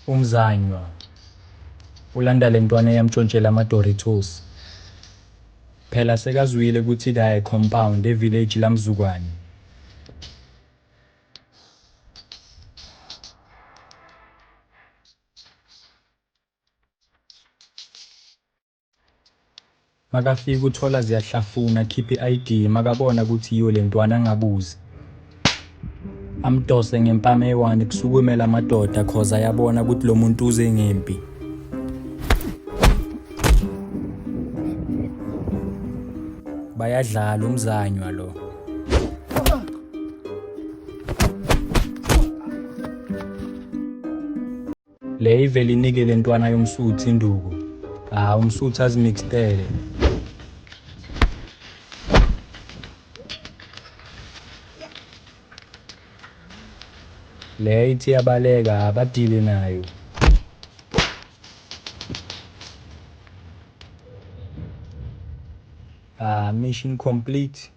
Umzanywa ulanda le ntwana eyamtshontshela ama-Doritos. Phela sekazwile ukuthi la e-compound e-village lamzukwane. Makafika uthola ziyahlafuna akhiphe i-ID makabona ukuthi yiyo le ntwana angabuzi. Amdose ngempama eyi-one kusukume la madoda cause ayabona ukuthi lo muntu uze ngempi. Bayadlala umzanywa lo. Le ivele inike le ntwana yomsuthu induku. Ah, umsuthu azimixtele. Le ithi yabaleka abadile nayo. Ah, mission complete.